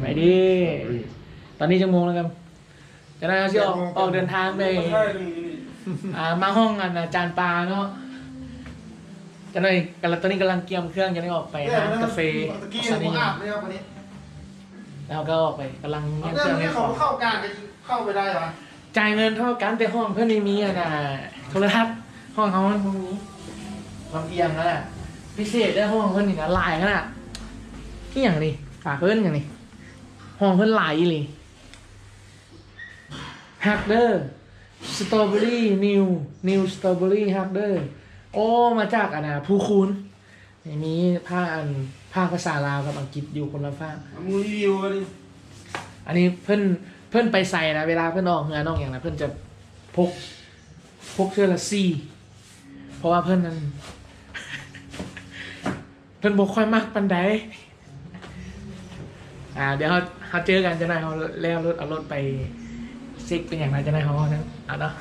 ໄປດີ. ຕອນນີ້ຈັກໂມງແລ້ວຄັບ? ຈະໄດ້ເຮົາຊິອອກ ອອກເດີນທາງໄປ ອ່າ ມາຫ້ອງອັນອາຈານປາເນາະ. ຈະໄດ້ ກຳລັງ ຕອນນີ້ກຳລັງກຽມເຄື່ອງ ຈະໄດ້ອອກໄປຮ້ານກາເຟ ຕະກີ້ ອອກຊານນີ້ ແລ້ວກໍອອກໄປ ກຳລັງ ເອົາ ເລື່ອງນີ້ເຂົາເຂົ້າການ ເຂົ້າໄປໄດ້ຫວາ? ຈ່າຍເງິນເທົ່າກັນ ແຕ່ຫ້ອງເພິ່ນນີ້ມີອັນນ່າ ໂທລະທັດ ຫ້ອງເຮົາມັນບໍ່ມີ ລຳອຽງຫັ້ນນະ. ພິເສດເດີ້ ຫ້ອງເພິ່ນນີ້ນະ ຫຼາຍຂະໜາດ. ອີ່ຫຍັງນີ້ ຝາກເອີ້ນຫຍັງນີ້? ຫ້ອງເພິ່ນຫຼາຍອີ່ຫຼີ. ຮັກເດີ ສະຕໍເບີຣີ ນິວ ນິວສະຕໍເບີຣີ ຮັກເດີ. ໂອ້ ມາຈາກອັນນ່າ ພູຄູນ. ນີ້ມີພາ ອັນ ພາກພາສາລາວກັບອັງກິດຢູ່ຄົນລະຟາກ. ເອົາ ໝູ່ຣີວິວອັນນີ້ ອັນນີ້ເພິ່ນ ເພິ່ນໄປໃສນະ ເວລາເພິ່ນອອກເຮືອນອອກຫຍັງນະ ເພິ່ນຈະພົກ ພົກເທື່ອລະສີ່ ເພາະວ່າເພິ່ນນັ້ນ ເພິ່ນບໍ່ຄ່ອຍມັກປານໃດ. ອ່າ ດຽວເຮົາ ເຮົາເຈີກັນຈັກໜ່ອຍ ເຮົາແລ່ວລົດ ເອົາລົດໄປເຊັກເປັນຫຍັງນະ ຈັກໜ່ອຍເຮົາເວົ້ານຳ ເອົາເນາະ.